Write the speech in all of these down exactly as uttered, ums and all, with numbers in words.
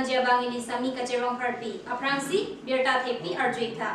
Jabang ini sami kacherong pharpi. Aphrangsi birta thepi arjuitha.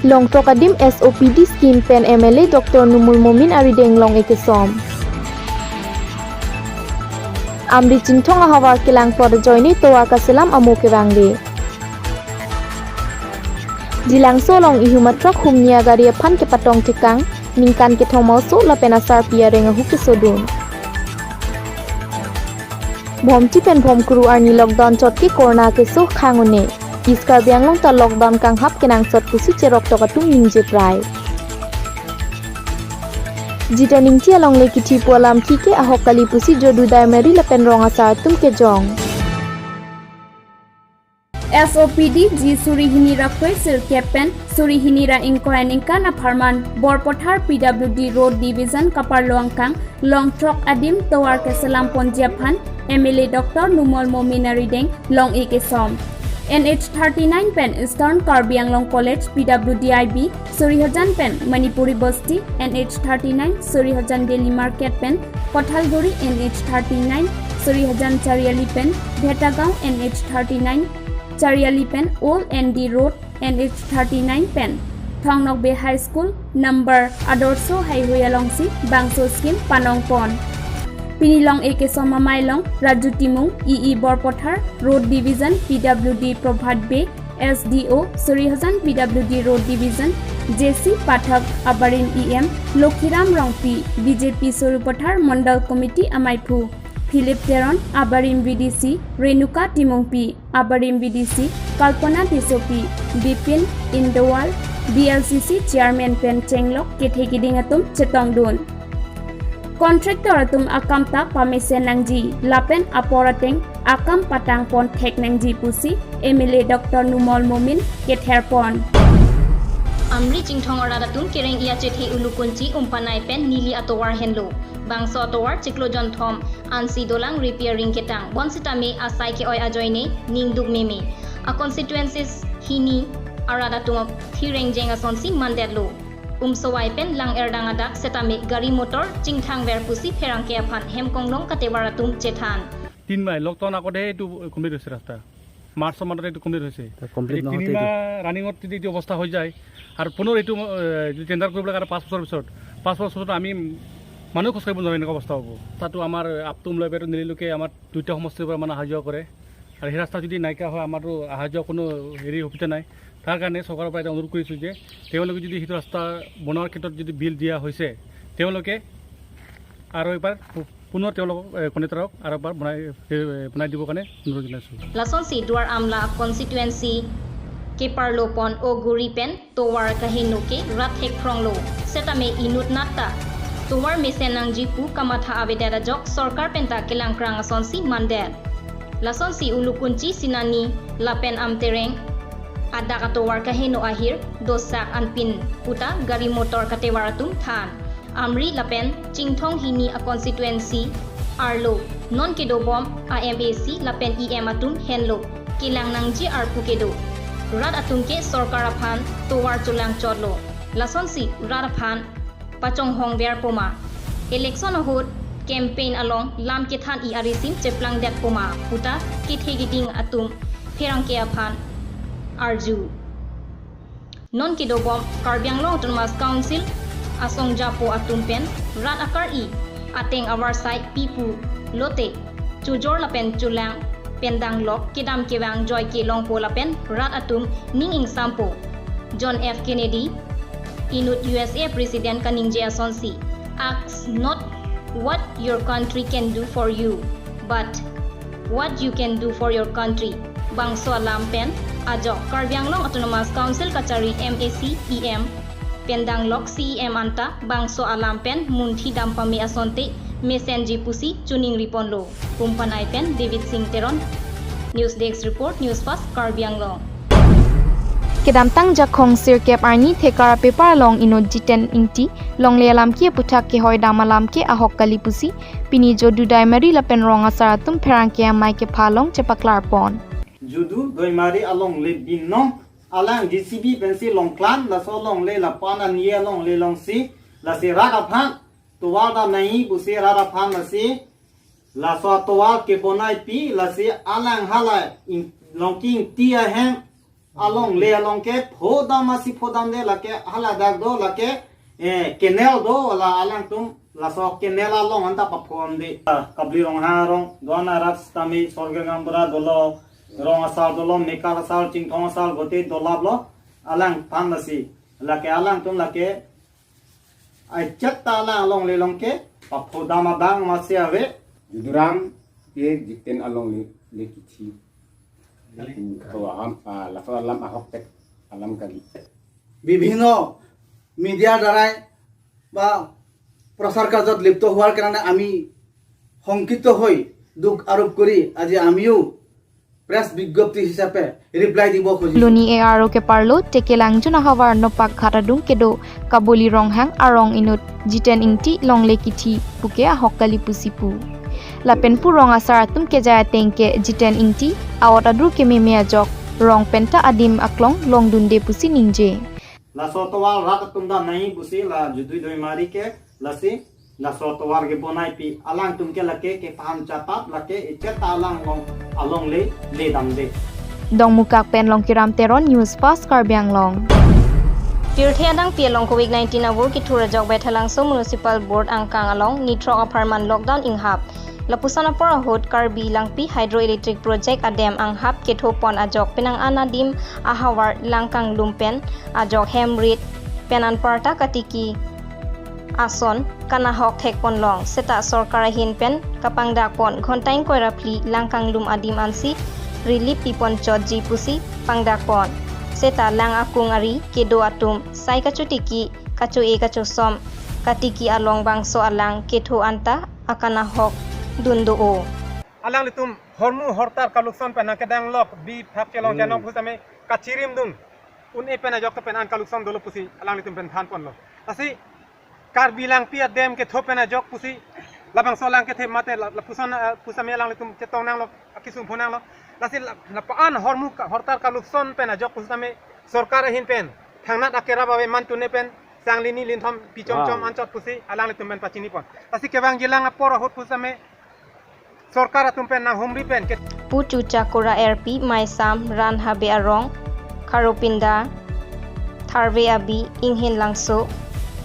Longthrok adim S O P D scheme pen M L A Doctor Numal Momin arideng long-e kesom. Amri Chinthong ahavar kelang plot ajoine tovar kaselam amo kevangve. Jilangso along ihum athrok humni agari aphan kepatong tekang, ningkan kethom a-oso lapen asarpi areng ahu kesodun. Bhomthi pen Bhomkuru arni lockdown chot ke corona keso khang un-e. East Karbi Anglong ta lockdown kanghap kenangsot pusi cheroktok atum ningje prai. Jiten Ingti alongle kithi pu alam thi ke ahok kali pusi Jodu Daimari lapen rong asar atum kejong. S O P D ji suri hini ra kre sirkep pen suri hini ra ingkoi aningkan apharman Borpathar P W D Road Division kaparlo angkang Longthrok adim tovar keselam ponji aphan M L A Doctor Numal Momin arideng long-e kesom. N H thirty-nine pen Eastern Karbi Anglong College P W D I B Surihojang pen Manipuri Bosti, N H thirty-nine Surihojang Daily Market pen Kothalguri, N H thirty-nine Surihojang Chariali pen Bhetagaon, N H thirty-nine Chariali pen Old N D Road, N H thirty-nine pen Thong Nokbe High School number Adorsho Highway alongsi bangso scheme panong pon. Pini long-e kesom amei along Raju Timung, E E Borpathar Road Division P W D, Prabhat Bey, S D O Surihojang P W D Road Division J C Pathak, abarim E M Lokhiram Rongpi, B J P Sarupathar Mandal Committee ameiphu Philip Teron, abarim V D C Renuka Timungpi, abarim V D C Kalpana Tissopi, Bipin Indowal, B L C C Chairman pen chenglok kethe kiding atum chetongdun. Contractor atum akam ta pamesen nangji lapen apor ateng akam patang pon thek nangji pusi M L A Doctor Numal Momin kether pon. Amri Chinthong arat atum kereng-i achethe Ulukunchi, Umpanai pen neli atovar henlo. Bangso atovar chiklo jonthom ansi dolang repairing ketang. Bonsitame asai ke-oi ajoine ningduk meme. A constituencies hini arat atum thireng jeng asonsi mandetlo. Umsowai pen lang-erdang adak setame gari motor chingthangver pusi pherangke aphan hem konglong katevar atum chethan. তিন মাহ লকডাউন আগতেহে এইটো কমপ্লিট হৈছে ৰাস্তা। মাৰ্চৰ মাহতে এইটো কমপ্লিট হৈছে। তা কমপ্লিট এই নহওঁতে তিনিমাহ এইটো ৰানিঙত যদি এইটো অৱস্থা হৈ যায় আৰু পুনৰ এইটো, এ, যদি টেণ্ডাৰ কৰিব লাগে আৰু পাঁচ বছৰ পিছত, পাঁচ বছৰ পিছত আমি মানুহ খোজকাঢ়িব নোৱাৰে, এনেকুৱা অৱস্থা হ'ব। তাতো আমাৰ আপ টু আমলাইপেটো নেলিলৈকে আমাৰ দুইটা সমষ্টিৰ পৰা মানুহ অহা যোৱা কৰে। আৰু সেই ৰাস্তা যদি নাইকিয়া হয়, আমাৰতো অহা যোৱা কোনো হেৰি সুবিধা নাই। তাৰ কাৰণে চৰকাৰৰ পৰা এটা অনুৰোধ কৰিছোঁ যে তেওঁলোকে যদি সেইটো ৰাস্তা বনোৱাৰ ক্ষেত্ৰত যদি বিল দিয়া হৈছে, তেওঁলোকে আৰু এবাৰ পু-, পুনৰ তেওঁলোকক, এ, কণ্ট্ৰেক্টৰক আৰু এবাৰ বনাই, এ, বনাই দিবৰ কাৰণে অনুৰোধ জনাইছোঁ। Lasonsi Duar Amla constituency keparlo pon o guri pen tovar kaheno ke rat hek phronglo. Setame inut nat ta tovar mesen nangji pu kamatha avedet ajok sorkar pen ta kelangkrang asonsi mandet. Lasonsi Ulukunchi, Sinani lapen Amtereng adak atovar kaheno ahir dosak anpin puta gari motor katevar atum than. Amri lapen Chinthong hini a constituency arlo non kedobom a M A C lapen E M atum henlo kelang nangji arpu kedo. Rat atum ke sorkar aphan tovar cholang chotlo. Lasonsi rat aphan pachonghongver poma. Election ahut campaign along lam kethan-i arisim cheplangdet poma puta kethe kiding atum pherangke aphan arju. Non kedobom Karbi Anglong Autonomous Council asong japo atum pen rat akar-i ateng avarsai pi pulote chojor lapen cholang pen danglok kedam kevang joike longpo lapen rat atum ning ingsampo. John F Kennedy, inut U S A President kaningje asonsi, "Ask not what your country can do for you, but what you can do for your country." Bangso alam pen ajok Karbi Anglong Autonomous Council kachari M A C, E M pen danglok C E M anta bangso alam pen munthi dam pame asonte mesenji pusi choningri ponlo. Umpanai pen David Singh Teron. News Desk Report, News Fast, Karbi Anglong. Kedamtang Jakhong sirkep arni thekar apepar along inut Jiten Ingti longle alam ke aputhak kehoi dam alam ke ahok kali pusi pini Jodu Daimari lapen rong asar atum pherangke amei kepha along chepaklar pon. Jodu Daimari alongle binong alang J C B pensi longklam, laso longle lapu-an anie alongle longsi, lasi rat aphan tovar dam nangji pusi rat aphan lasi Laso atovar kebonaipi, lasi alang hala in, Longki Ingti ahem alongle along ke phodam, masi phodamde, lake haladak do, lake, eh, canal do, la alangtum laso canal along anta paphodamde. Ah, Karbi Ronghang arong do-an arat sitame Sorgel Gaonbura dolo, Rong Asar dolo, Mekar Asar, Chingthong Asar, Gote dolap lo, alangphan lasi. Lake alangtum lake, ai chet ta alang alongle along ke paphodam adang masi ave. Juduram ke Jiten alongle, le kithi. Ko aham, ah, laso alam ahok tek alam kali. বিভিন্ন মিডিয়াৰ দ্বাৰাই বা প্ৰচাৰ কাৰ্যত লিপ্ত হোৱাৰ কাৰণে আমি শংকিত হৈ দুখ আৰোপ কৰি আজি আমিও প্ৰেছ বিজ্ঞপ্তি হিচাপে ৰিপ্লাই দিব খুজিছোঁ। Loni A R O keparlo Tekelangjun ahavar Nopakghat adung kedo Kaboli Ronghang arong inut Jiten Ingti longle kithi puke ahok kali pusi pu. Lapen pu Rong Asar atum kejai ateng ke Jiten Ingti aot adur kememe ajok rong penta adim aklong longdunde pusi ningje. Laso atovar rat atum dam nangji pusi la judui doimari ke, lasi laso atovar kebonaipi alangtum ke lake kepaham chatap, lake ichet ta alang along, alongle le damde. Dongmukak pen Longkiram Teron, News Fast Karbi Anglong. Pirthe adang pi along Covid nineteen avur kethur ajok Baithalangso Municipal Board angkang along nithrok apharman lockdown inghap. Lapuson apor ahut Karbi Langpi Hydroelectric Project adem anghap kethopon ajok penang an adim ahavar langkanglum pen ajok hem rit pen anparta katiki ason kanahok thekponlong, seta sorkar ahin pen kapangdakpon ghonta ingkoi ra phli langkanglum adim ansi relief piponchotji pusi pangdakpon. Seta lang akung ari kedo atum sai kachotiki, kacho-e kachosom katiki along bangso alang ketho anta akanahok dun do-o. Alanglitum hormu hortar kalukson pen nangkedanglok, bi phak kelong Hmm. kenong pusitame kachirimdun un-e pen ajok pen an kalukson dolo pusi alanglitum pen thanponlo. Lasi Karbi Langpi adem ketho pen ajok pusi labangso alang kethe mate la, lapuson, eh, pusitame alanglitum chetong nanglo, akesung pho nanglo. Lasi la, la pa-an hormu ka, hortar kalukson pen ajok pusitame sorkar ahin pen thangnat akerap ave, man tune pen sang lini linthom pichom chom Ah. anchot pusi alanglitum pen pachinipon. Lasi kevangjilang apor ahut pusitame sorkar atum pen nanghumri pen ke. Pu Chucha Kura R P, Maisam, Ran Habe arong, Kharopinda, Tharve Abi, Inghin Langso,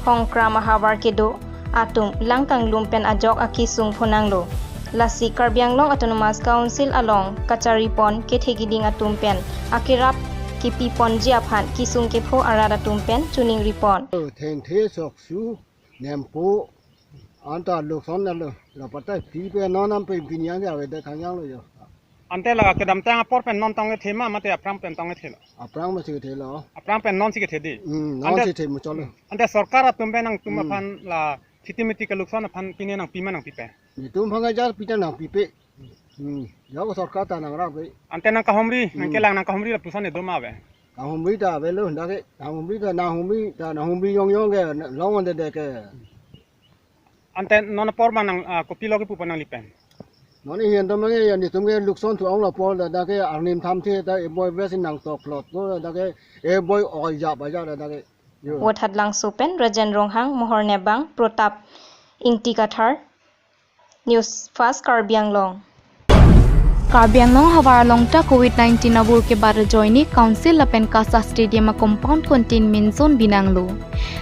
Hongkram ahavar kedo atum langkanglum pen ajok akesung pho nanglo. Lasi Karbi Anglong Autonomous Council along kacharipon kethe kiding atum pen akerap kepiponji aphan kesung kepho arat atum pen choningripon. Thengthe soksu nempo anta lukson nalo, lapatai pipe non ampe pini yang dia weda kanyang lo yo. Ante la kedamtang apor pen non tong kethe ma mate aphrang pen tong kethe lo? Aphrang masi kethe lo. Aphrang pen non si kethe di. Hmm, non Ante si kethe muchot lo. Ante sorkar atum pen nangtum Hmm. aphan la khiti miti kalukson aphan pine nangpi ma nangpipe? Netum aphan ajar pita nangpipe. Hmm, ya ko sorkar ta nangrap pe. Ante nangkahumri, Hmm. nangkelang nangkahumri lapuson edo ma ave? Kahumri ta avelo, dak ke, kahumri ta, nanghumri ta, nanghumri yong yong ke, long ande dek ke. Ante non apor ma nang, ah, kopilo kepu pa nanglip pen? Non ahin atum ke, ya netum ke lukson thu-ong lo apor, dak ke arni tham the ta, eboi besi nangtok plot lo, dak ke eboi oi ja ba ja dak ke. Yo. Vothatlangso pen Rajen Ronghang, Mohor Nebang, Protap Ingti Kathar, News Fast Karbi Anglong. Karbi Anglong havar along ta Covid nineteen abur kebat ajoine Council lapen KASA Stadium a compound containment zone binanglo.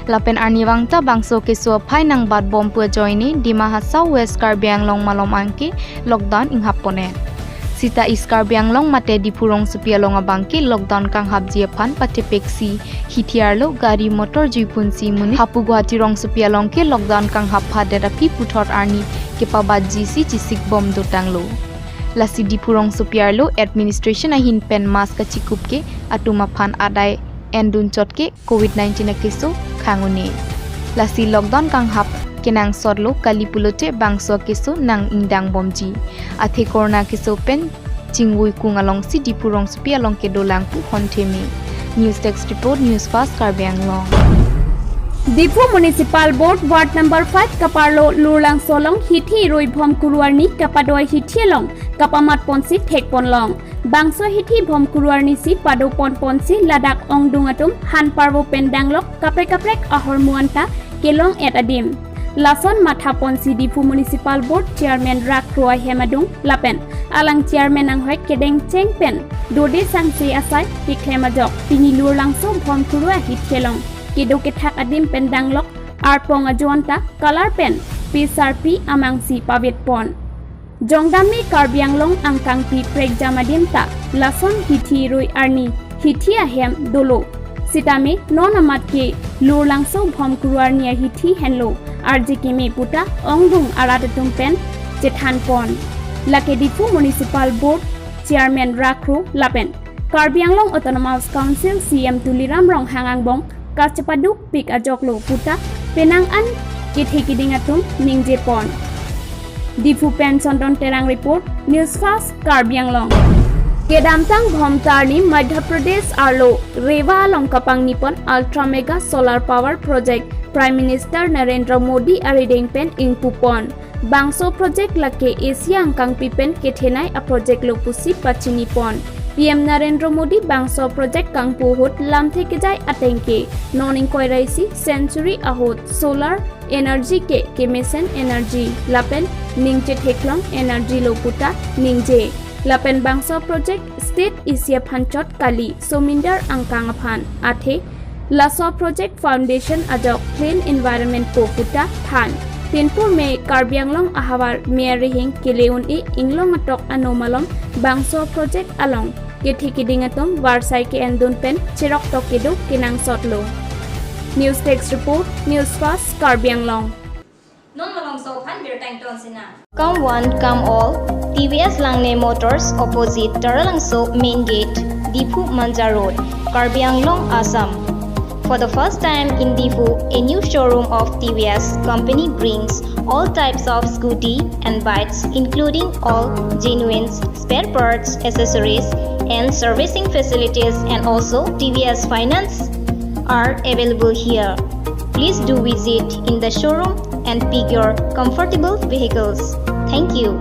Lapen arnivang ta bangso keso aphai nangbat bom pu ajoine Dima Hasao West Karbi Anglong malom anke lockdown inghap ponet. Sita East Karbi Anglong mate Diphu rongsopi along abangke lockdown kanghapji aphan patepeksi hithi arlo gari motor juiphunsi monit hapu Guwahati rongsopi along ke lockdown kanghap phadet aphi puthot arni kepabatji si chisik bom dotanglo. Lasi Diphu rongsopi arlo administration ahin pen mask kachikup ke atum aphan adai endunchot ke Covid nineteen akeso khang un-e. Lasi lockdown kanghap kenangsotlo kali pulote bangso akeso nang ingdang bomji. Athe corona keso pen chingvui kung alongsi Diphu rongsopi along kedolang pu honthe me. News Desk Report, News Fast Karbi Anglong. Diphu Municipal Board Ward Number five kaparlo Lurlangso along hithi rui bhom kuru arni kapadoi hithi along kapamat ponsi thekponlong. Bangso hithi bhom kuru arni si padopon ponsi ladak ongdung atum han parvo pen danglok kaprek kaprek ahormu anta kelong et adim. Lason mathaponsi Diphu Municipal Board Chairman Rakro ahem adung lapen alang Chairman anghoi kedengcheng pen dode sangse asai keklem ajok pini Lurlangso Bhomkuru ahithi along kedo kethak adim pen danglok arpong ajo anta kalar pen pisarpi amangsi pavetpon. Jongdam me Karbi Anglong angkangpi prekjam adim ta lason hithi rui arni hithi ahem dolo. Sitame non amat ke Lurlangso Bhomkuru arni ahithi henlo arje keme puta ongdung arat atum pen chethanpon. Lake Diphu Municipal Board Chairman Rakro lapen Karbi Anglong Autonomous Council C E M Tuliram Ronghang angbong kachepaduk pik ajoklo puta penang an kethe keding atum ningjepon. Diphu pen Sondon Terang report, News Fast Karbi Anglong. Kedamtang Bhomta arni Madhya Pradesh arlo Rewa along kapangnipon Ultra Mega Solar Power Project Prime Minister Narendra Modi arideng pen ingpupon. Bangso project lake Asia angkangpi pen kethenei a project lo pusi pachinipon. P M Narendra Modi bangso project kangpu ahut lamthe kejai atengke non ingkoi ra isi century ahut solar energy ke kemesen energy lapen ningche theklong energy lo puta ningje. Lapen bangso project state isi aphan chot kali, somindar angkang aphan, athe laso project foundation ajok clean environment po puta than. Pinpur me Karbi Anglong ahavar me arihing kele un-e inglong atok ano malom bangso project along kethe keding atum varsai ke-endun pen cherok tok kedo kenangsotlo. News Desk Report, News Fast Karbi Anglong. Non malomso aphan birta ington sinang. Come one, come all. T V S Langne Motors, opposite Taralangso Main Gate, Diphu Manja Road, Karbi Anglong, Assam. For the first time in Diphu, a new showroom of T V S company brings all types of scooty and bikes, including all genuine spare parts, accessories, and servicing facilities, and also T V S finance are available here. Please do visit in the showroom and pick your comfortable vehicles. Thank you.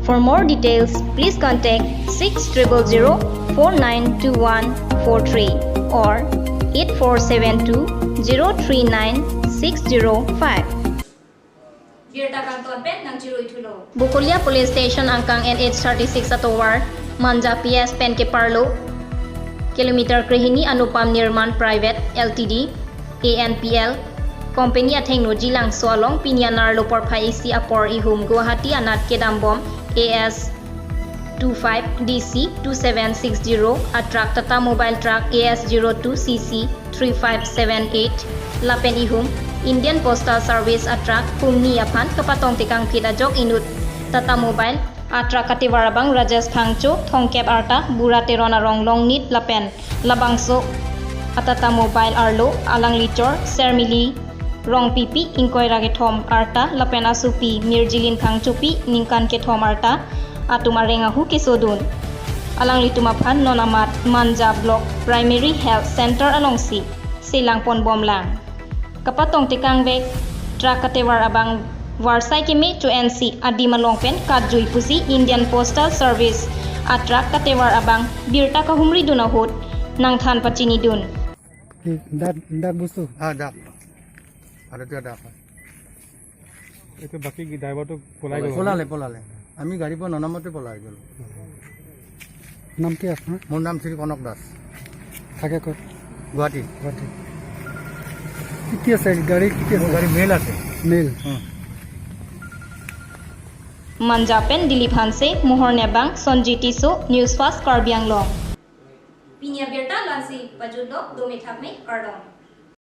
For more details, please contact six triple zero four nine two one four three or eight four seven two zero three nine six zero five. Birta kangton pen nangchirui thulo. Bokolia Police Station angkang N H thirty-six atovar Manja P S pen keparlo kilometer krehini Anupam Nirman Private L T D, A N P L, company athengno Jilangso along pini anerlo porphai isi apor ihum Guwahati anat kedambom A S two five D C two seven six zero a truck Tata Mobile truck A S zero two C C three five seven eight lapen ihum Indian Postal Service a truck hum ni aphan kapatong tekangphit ajok inut Tata Mobile a truck katevar abang Rajesh Phangcho, thomkep arta, Bura Teron arong Longnit lapen labangso a Tata Mobile arlo alangli chor Sermili Rongpipi, ingkoi ra kethom arta lapen asopi Mirjilin Phangchopi, ningkan kethom arta atum areng ahu kesodun. Alanglitum aphan non amat Manja Block Primary Health Center alongsi selangponbomlang. Kapatong tekangvek truck katevar abang varsai keme cho-ensi adim along pen katjui pusi Indian Postal Service a truck katevar abang birta kahumridun ahut nangthan pachinidun. কি ডাক, ডাক বস্তু? হ্যাঁ, ডাক। আরে তো ডাক। এইটো বাকী ড্ৰাইভাৰটো পলাই গ'ল। পলালে, পলালে। আমি গাড়ীৰ পৰা ননামতে পলাই গ'লো। নাম কি আপোনাৰ? মোৰ নাম শ্ৰী কনক দাস। থাকে ক'ত? গুৱাহাটী। গুৱাহাটী। কি কি আছে গাড়ী? কি কি আছে? মোৰ গাড়ী মেইল আছে। মেইল। হুম। Manja pen Dilip Hanse, Mohor Nebang, Sonjit Tisso, News Fast Karbi Anglong. Pini abirta la-ansi pajutlo, dome thakme, kardom.